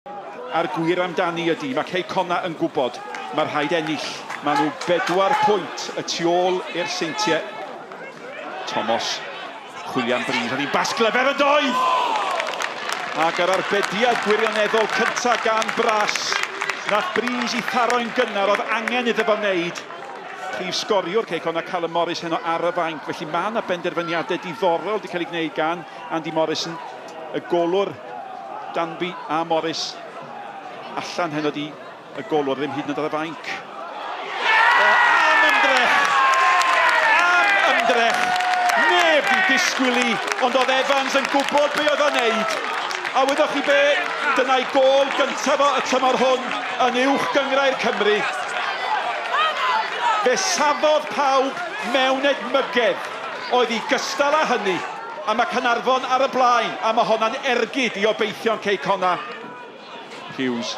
A'r gwir amdani ydy, mae Cei Connah yn gwybod, mae rhaid ennill. Maen nhw bedwar pwynt y tu ôl i'r Seintiau. Thomas, chwilio am bris, oedd hi'n bas glyfar yn doedd! Ac yr arbediad gwirioneddol cyntaf gan Brass. Nath Breeze i tharo'n gynnar, oedd angen iddo fo wneud. Prif sgoriwr Cei Connah, Callum Morris, heno ar y fainc, felly mae yna benderfyniadau diddorol wedi cael eu gwneud gan Andy Morrison. Y golwr Danby a Morris allan heno di y golwr ddim hyd yn oed ar y fainc. O, am ymdrech! Am ymdrech! Neb di disgwyl i, ond oedd Evans yn gwybod be oedd o'n neud. A wyddoch chi be? Dyna'i gôl gyntaf o y tymor hwn yn Uwch Gynghrair Cymru. Fe safodd pawb mewn edmygedd. Oedd hi gystal â hynny. A mae Caernarfon ar y blaen, a mae honna'n ergyd i obeithion Cei Connah. Hughes.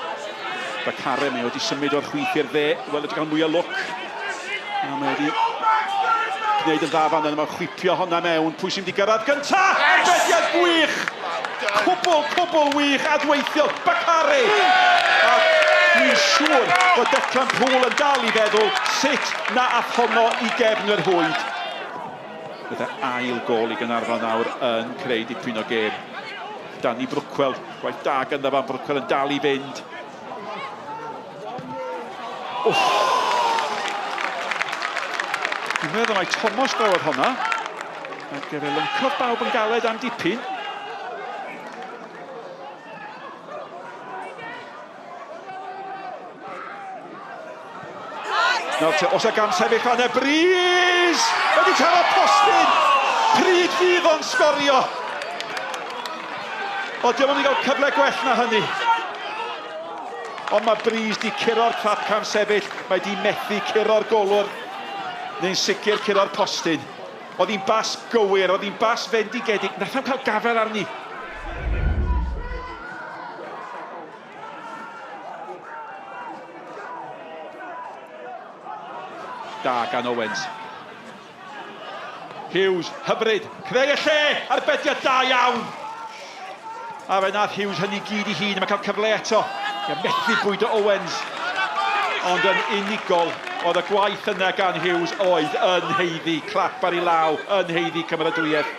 Bakare, mae wedi symud o'r chwith i'r dde, wel wedi cael mwy o lwc. A mae wedi gwneud yn dda fan yna, mae'n chwipio honna mewn. Pwy sy'n mynd i gyrraedd gynta? Arbediad gwych! Cwbl, cwbl wych, adweithiol, Bakare! A dwi'n siŵr bod Declan Poole yn dal i feddwl sut na ath honno i gefn yr rhwyd. Gyda ail gôl i Gaernarfon nawr yn creu dipyn o gêm. Danny Brookwell, gwaith da ganddo fo, Brookwell yn dal i fynd. Wff! Dwi'n meddwl mai Thomas gawodd honna. Ac fe lyncodd bawb yn galed am dipyn. Nawr te, os y gam sefyll fan y bris! Wedi taro postyn! Pryd fydd o'n sgorio? O, diolch yn i gael cyfle gwell na hynny. Ond mae Breeze di curo'r clap cam sefyll, mae di methu curo'r golwr, neu'n sicr curo'r postyn. Oedd hi'n bas gywir, oedd hi'n bas fendigedig, nath am cael gafael arni. Da gan Owens. Hughes, hyfryd, creu y lle, arbediad da iawn. A fe nath Hughes hynny gyd i hun, mae'n cael cyfle eto. Ie, methu bwydo Owens. Ond yn unigol, oedd y gwaith yna gan Hughes oedd yn haeddu clap ar ei law, yn haeddu cymeradwyaeth.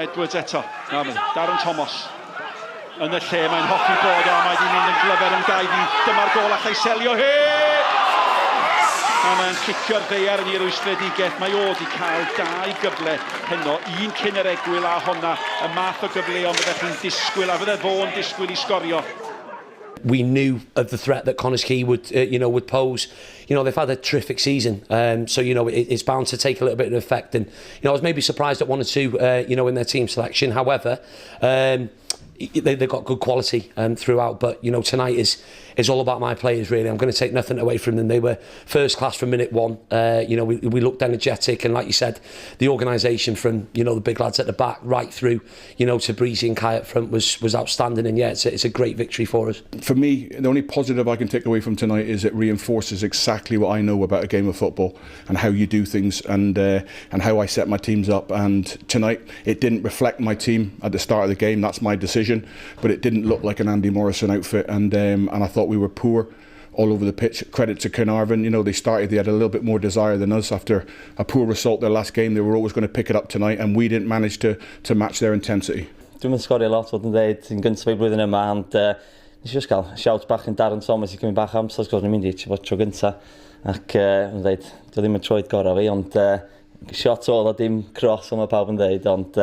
Edwards eto. Na, mae Darren Thomas yn y lle mae'n hoffi bod o, mae wedi mynd yn glyfar yn gael i. Dyma'r gol allai selio hi! A mae'n cicio'r ddaear yn ei rwystredigaeth. Mae o wedi cael dau gyfle heno, un cyn yr egwyl a honna, y math o gyfleon fyddech chi'n disgwyl a fydde fo'n disgwyl i sgorio. We knew of the threat that Connah's Quay would, you know, would pose. You know, they've had a terrific season, so, you know, it's bound to take a little bit of effect. And, you know, I was maybe surprised at one or two, you know, in their team selection. However, they've got good quality throughout. But, you know, tonight is all about my players, really. I'm going to take nothing away from them. They were first class from minute one. You know, we looked energetic, and like you said, the organisation from, you know, the big lads at the back right through, you know, to Breezy and Kai up front was outstanding. And yeah, it's a great victory for us. For me, the only positive I can take away from tonight is it reinforces exactly what I know about a game of football and how you do things and how I set my teams up. And tonight, it didn't reflect my team at the start of the game. That's my decision. But it didn't look like an Andy Morrison outfit. And I thought we were poor all over the pitch. Credit to Caernarfon, they started, they had a little bit more desire than us after a poor result their last game. They were always going to pick it up tonight, and we didn't manage to match their intensity. Dwi'n mynd sgorio lot, fod yn dweud, yn gyntaf i blwyddyn yma, ond nes i just gael shout bach yn Darren Thomas i cymryd bach amser, sgwrs ni'n mynd i tro tro gynta. Ac yn dweud, dwi ddim yn troed gorau fi, ond shot oedd o dim cross fel mae pawb yn dweud, ond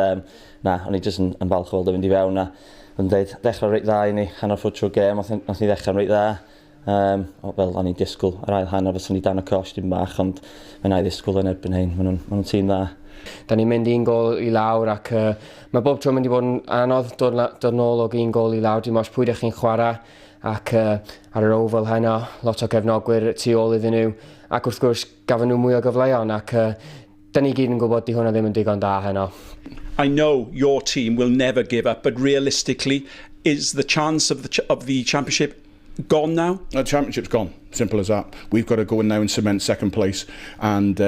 na, o'n i jyst yn falch o weld o fynd i fewn a yn dweud, dechrau reit dda i ni, hanner ffordd trwy'r gêm, nath ni ddechrau'n reit dda. Fel o'n i'n disgwyl yr ail hanner fyswn ni dan y cosh dim bach, ond mae'n i ddisgwyl yn erbyn hyn, maen nhw'n tîm dda. Da ni'n mynd un gol i lawr ac mae bob tro mynd i fod yn anodd dod nôl o un gol i lawr, dim ots pwy ydych chi'n chwarae ac ar yr Oval heno, lot o gefnogwyr tu ôl iddyn nhw ac wrth gwrs gafon nhw mwy o gyfleon ac da ni gyd yn gwybod di hwnna ddim yn digon da heno. I know your team will never give up, but realistically, is the chance of the championship gone now? The championship's gone. Simple as that. We've got to go in now and cement second place and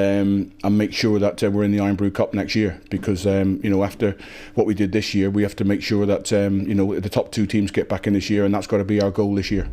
make sure that we're in the Irn-Bru Cup next year, because you know, after what we did this year, we have to make sure that you know, the top two teams get back in this year, and that's got to be our goal this year.